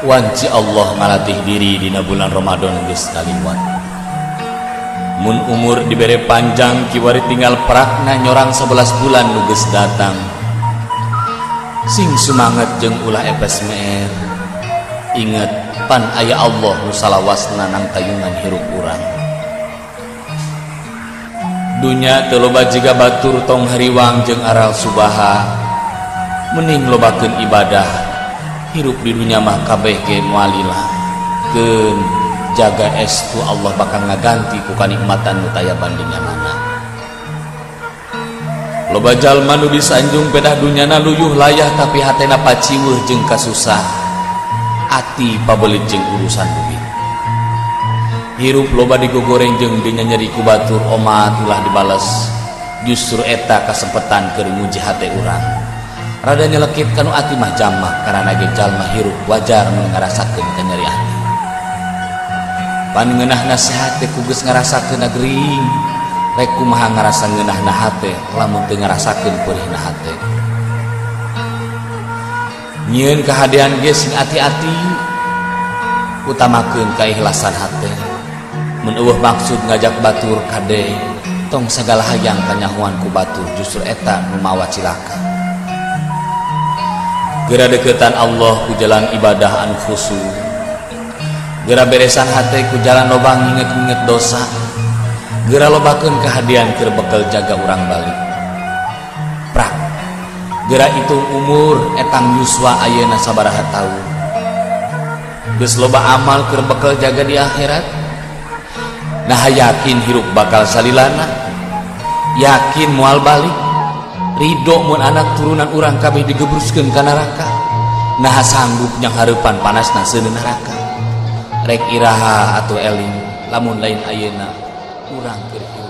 Wanci Allah ngalatih diri dina bulan Ramadan geus kaliwat. Mun umur dibere panjang kiwari tinggal prakna nyorang 11 bulan nu geus datang. Sing sumanget jeung ulah epes meer. Inget pan aya Allah nu salawasna nang tayungan hirup urang. Dunya teu loba jiga batur tong hariwang jeung aral subaha. Mending lobakeun ibadah. Hirup di dunya mah kabeh ge moal lila. Keun jaga estu Allah bakal ngaganti ku kanikmatan nu taya bandinganana. Loba jalma nu disanjung pedah dunyana luyuh layah tapi hatena paciweuh jeung kasusah. Ati pabelit jeung urusan duit. Hirup loba digogoreng jeung dinyanyeri ku batur omat ulah dibales. Justru eta kasempetan keur nguji hate urang. Rada nyelekit kanu ati mah jamak karena ge jalma hirup wajar mun ngarasakeun kanyeri ati. Pan ngeunah nasihat teh ku geus ngarasakeun gering. Rek kumaha ngarasa ngeunahna hate lamun teu ngarasakeun peurihna hate. Nyieun kahadean ge sing ati-ati, utamakeun kaikhlasan hate. Mun eueuh maksud ngajak batur kade, tong sagala hayang kanyahoan ku batur justru eta nu mawa cilaka. Geura deketan Allah ku jalan ibadah anu khusyuk. Geura beresan hate ku jalan loba nginget-nginget dosa. Geura lobakeun kahadean keur bekel jaga urang balik. Prak. Geura hitung umur etang yuswa ayeuna sabaraha taun. Geus loba amal keur bekel jaga di akhirat. Nah yakin hirup bakal salilana. Yakin moal balik. Ridho mun anak turunan urang kabeh digebruskeun ka neraka. Nah sanggup nyanghareupan panasna seuneu neraka. Rek iraha atuh eling lamun lain ayeuna urang keur hirup.